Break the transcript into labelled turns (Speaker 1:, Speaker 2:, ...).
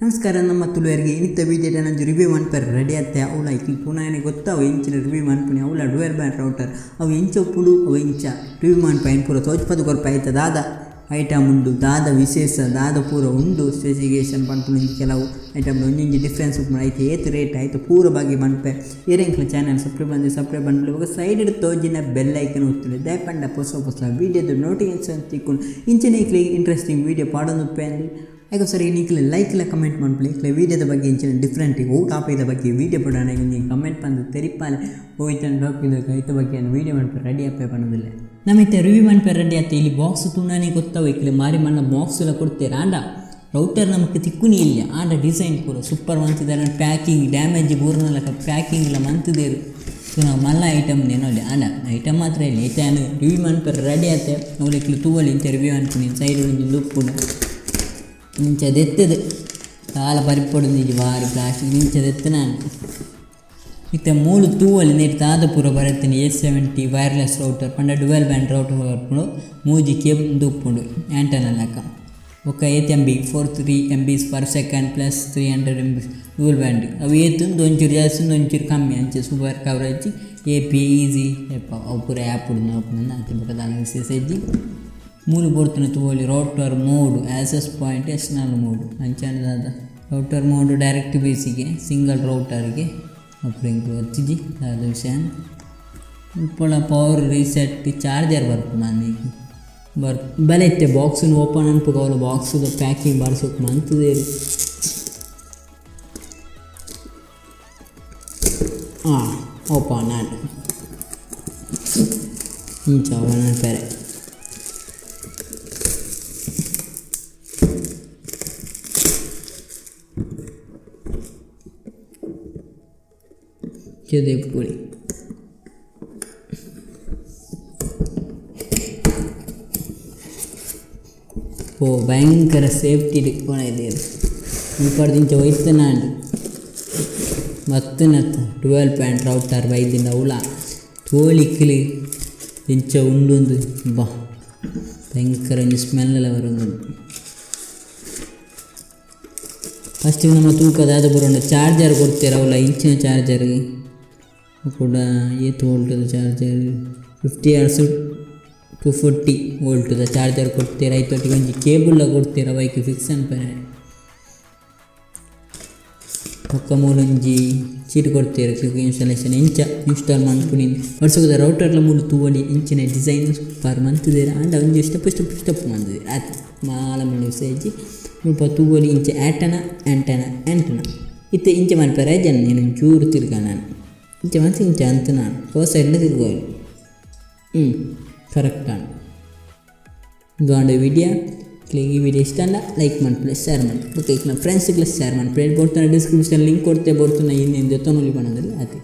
Speaker 1: ನಮಸ್ಕಾರ ನಮ್ಮ ತುಳುವರಿಗೆ. ಇನ್ನಿತ್ತ ವಿಡಿಯೋ ನಂಜು ರಿವ್ಯೂ ಮನ್ಪೆರೆ ರೆಡಿ ಆತೆ. ಅವುಲ ಇಕ್ಲ್ ತೂನಾಯನೆ ಗೊತ್ತಾವು ಎಂಚಿನ ರಿವ್ಯೂ ಮನ್ಪುನಿ. ಅವುಲ ಡ್ಯುಯಲ್ ಬ್ಯಾಂಡ್ ರೌಟರ್ ಅವು ಎಂಚ ಉಪ್ಪುಂಡು, ಅವು ಎಂಚ ರಿವ್ಯೂ ಮನ್ಪ ಐನ್ ಪೂರ ತೋಜ್ಪದ್ ಕೊರ್ಪ. ಐತ ದಾದ ಐಟಮ್ ಉಂಡು, ದಾದ ವಿಶೇಷ, ದಾದ ಪೂರ ಉಂಡು ಸ್ಪೆಸಿಫಿಕೇಶನ್ ಪನ್ಪುನ ಕೆಲವು ಐಟಮ್ ಒಂಜೊಂಜಿ ಡಿಫ್ರೆನ್ಸ್ ಉಪ್ಪುಂಡು. ಐತ ಏತ್ ರೇಟ್ ಐತ ಪೂರ ಬಗ್ಗೆ ಮನ್ಪೆ. ಏರೆಂಕ್ಲ ಚಾನಲ್ ಸಬ್ಸ್ಕ್ರೈಬ್ ಬಂದು ಸಬ್ಸ್ಕ್ರೈಬ್ ಬಂದು ಬೊಕ ಸೈಡ್ ತೋಜಿನ ಬೆಲ್ ಐಕನ್ ಒತ್ತುಲೆ. ದಾಯೆ ಪೊಸ ಪೊಸ ವೀಡಿಯೋದ ನೋಟಿಫಿಕೇಶನ್ ತಿಕ್ಕುಂಡು. ಇಂಚನೆ ಇಕ್ಲೆಗ್ ಇಂಟ್ರೆಸ್ಟಿಂಗ್ ವೀಡಿಯೋ ಪಾಡೊಂದು ಉಪ್ಪೆ. ಐಕ ಸರಿ ನಿಕ್ಲೆ ಲೈಕ್ ಲ ಕಮೆಂಟ್ ಮನ್ಪುಲೆ. ಇಕ್ಲೆ ವೀಡಿಯೋದ ಬಗ್ಗೆ ಇಂಚಿನ ಡಿಫ್ರೆಂಟ್ ಓ ಟಾಪಿಕ್ದ ಬಗ್ಗೆ ವೀಡಿಯೋ ಪಡೋಣ ಒಂಜಿ ಕಮೆಂಟ್ ಪಂದ್ ತೆರಿಪಾಲೆ. ಹೋಯ್ತಾನೆ ಟಾಪಿಕ್ ಐತ ಬಗ್ಗೆ ವೀಡಿಯೋ ಮನ್ಪೆ ರೆಡಿ ಆಪೆ ಪನ್ನೊಂದುಲ್ಲೆ. ನಮಿತ್ತೆ ರಿವ್ಯೂ ಮನ್ಪೆ ರೆಡಿ ಆತ. ಇಲ್ಲಿ ಬಾಕ್ಸ್ ತೂನಾನೆ ಗೊತ್ತಾವು ಇಕ್ಲೆ ಮಾರಿ ಮಲ್ಲ ಬಾಕ್ಸ್ ಲ ಕೊಡ್ತೇರ್. ಆಂಡ ರೌಟರ್ ನಮಕ್ ತಿಕ್ಕುನಿ ಇಲ್ಲ. ಆಂಡ ಡಿಸೈನ್ ಪೂರ ಸೂಪರ್ ಮಂತಿದಾರೆ. ಪ್ಯಾಕಿಂಗ್ ಡ್ಯಾಮೇಜ್ ಬೂರ್ನಲಕ ಪ್ಯಾಕಿಂಗ್ ಲ ಮಂತುದೇರು. ತೂನ ಮಲ್ಲ ಐಟಮ್ ನೆನೊಲಿ. ಆಂಡ ಐಟಮ್ ಮಾತ್ರ ಇಲ್ಲ. ಇತ್ತೆ ಯಾನ್ ರಿವ್ಯೂ ಮನ್ಪೆ ರೆಡಿ ಆತೆ. ಅವ್ಲು ಇಕ್ಲೆ ತೂವೊಲಿ ಇಂಚ ರಿವ್ಯೂ ಮನ್ಪುನಿ. ಸೈಡ್ ಒಂಜಿ ಉಪ್ಪುಂಡು ಇಂಚ ದೆತ್ತದು ದಾಲ ಪರಿಪೊಡು ಬಾರಿ ಪ್ಲಾಸ್ಟಿಕ್ ಇಂಚ ದೆತ್ತುನಾನ್. ಇತ್ತೆ ಮೂಲು ತೂವೊಲಿ ನೆಟ್ ದಾದ ಪೂರ ಬರತ್ತ್ಂಡ್. A70 wireless router ಪಂಡ ಡ್ಯುಯಲ್ ಬ್ಯಾಂಡ್ ರೌಟರ್ ಬರ್ಪುಂಡು. ಮೂಜಿ ಕೇಬಲ್ ಉಪ್ಪುಂಡು ಆಂಟೆನಾ ಲೆಕ. ಬೊಕ್ಕ ಏತ್ M B 43 Mbs per second plus 300 MB dual band. ಅವು ಏತ್ ಉಂದು ಒಂಚೂರು ಜಾಸ್ತಿ ಉಂದು ಒಂಚೂರು ಕಮ್ಮಿ ಅಂಚ super coverage A P easy ಅವು ಪೂರ ಆ್ಯಪ್ ಉಂಡು ಆತೆ. ಬೊಕ ದಾಲ ವಿಶೇಷ ಇಜ್ಜಿ. ಮೂಲು ಪೊರ್ತುನ ತೂವೊಲಿ router mode access point external mode ಅಂಚನೆ ದಾದ ರೌಟರ್ ಮೋಡ್ ಡೈರೆಕ್ಟ್ ಬೇಸಿಗೆ ಸಿಂಗಲ್ ರೌಟರ್ಗೆ ಅಪ್ಪು ಎಂಕ್ ಗೊತ್ತಿಜ್ಜಿ ದಾದ ವಿಷಯ. ಇಪ್ಪಳ ಪವರ್ ರೀಸೆಟ್ ಚಾರ್ಜರ್ ಬರ್ಪುಂಡು ಅಂದ್ ಬರ್ ಬಲೆ. ಇತ್ತೆ ಬಾಕ್ಸ್ನ್ ಓಪನ್ ಅನ್ಪುಗ ಅವ್ಲ ಬಾಕ್ಸ್ದ ಪ್ಯಾಕಿಂಗ್ ಬಾರಿ ಸೋಕು ಮಂತುದೆರ್. ಓಪನ್ ಆಂಡ್ ಇಂಚ ಓಪನ್ ಮನ್ಪೆರೆ. ದೆಪ್ಪೊಲಿ. ಓ ಭಯಂಕರ ಸೇಫ್ಟಿ ಕೊನೈದೆರ್. ಮುಲ್ಪರ್ದ್ ಇಂಚ ಒಯ್ತುನಾಂಡ್ ಬತ್ತುನತ ಡ್ಯುಯಲ್ ಬ್ಯಾಂಡ್ ರೌಟರ್ ಬೈದಿಂಡ ಅವ್ಲ ತೋಲಿಕ್ಲಿ ಇಂಚ ಉಂಡುಂದು ಬಾ ಭಯಂಕರ ಒಂಜಿ ಸ್ಮೆಲ್ ಲ ಬರೊಂದುಂಡು. ಫಸ್ಟ್ ನಮ ತೂಕ ದಾದ ಪೂರ ಉಂಡು. ಚಾರ್ಜರ್ ಕೊರ್ತೆರ್ ಅವ್ಲ ಇಂಚಿನ ಚಾರ್ಜರ್ ಕುಡ ಏತ್ ವೋಲ್ಟ್ದ ಚಾರ್ಜರ್ 50 hours 240 ವೋಲ್ಟ್ದ ಚಾರ್ಜರ್ ಕೊರ್ತೆರ್. ಐತೊಟ್ಟಿಗೆ ಒಂಜಿ ಕೇಬಲ್ ಲ ಕೊರ್ತೆರ್ ಅವು ಐಕ್ ಫಿಕ್ಸ್ ಮನ್ಪೆರೆ. ಬೊಕ್ಕ ಮೂಲೊಂಜಿ ಚೀಟ್ ಕೊರ್ತೆರ್ ಕ್ಲಿಕ್ ಇನ್ಸ್ಟಾಲೇಷನ್ ಎಂಚ ಇನ್ಸ್ಟಾಲ್ ಮನ್ಪುನಿ. ವರ್ಷದ ರೌಟರ್ ಲ ಮೂಲು ತೂವೊಲಿ ಇಂಚಿನ ಡಿಸೈನ್ ಸೂಪರ್ ಮಂತುದೆರ್. ಆಂಡ ಒಂಜಿ ಸ್ಟೆಪ್ ಸ್ಟೆಪ್ ಸ್ಟೆಪ್ ಮಂತುದೆರ್ ಆತ್ ಮಾಲ ಮಲ್ಲ ವಿಷಯ ಇಜ್ಜಿ. ಮುಲ್ಪ ತೂವೊಲಿ ಇಂಚ ಆಂಟೆನ ಆಂಟೆನ ಆಂಟೆನ ಇತ್ತೆ ಇಂಚ ಮನ್ಪೆರೆ ಇಜ್ಜಂಡ್ ಯಾನ್ ಒಂಚೂರು ತಿರ್ಗಾನ ಇಂಚ ಮಂತ್ ಇಂಚ ಅಂತ್ ಪೋ ಸೈಡ್ ತಿರ್ಗೋಲಿ ಕರೆಕ್ಟ್ ಆಂಡ್. ಉಂದು ಆಂಡ ವಿಡಿಯೋ. ಈ ವಿಡಿಯೋ ಇಷ್ಟ ಆಂಡ ಲೈಕ್ ಮನ್ಪುಲೆ, ಶೇರ್ ಮನ್ಪುಲೆ, ಬೊಕ ಇಕ್ಲ್ನ ಫ್ರೆಂಡ್ಸ್ ಗ್ಲ ಶೇರ್ ಮನ್ಪುಲೆ. ಬೋಡ್ತಾನ ಡಿಸ್ಕ್ರಿಪ್ಷನ್ ಲಿಂಕ್ ಕೊರ್ತೆ. ಬೋಡ್ತಾನ ಇಂದೆನ್ ದೆತ್ತೊನೊಲಿ ಪನೊಂದುಲ್ಲೆ ಆತೆ.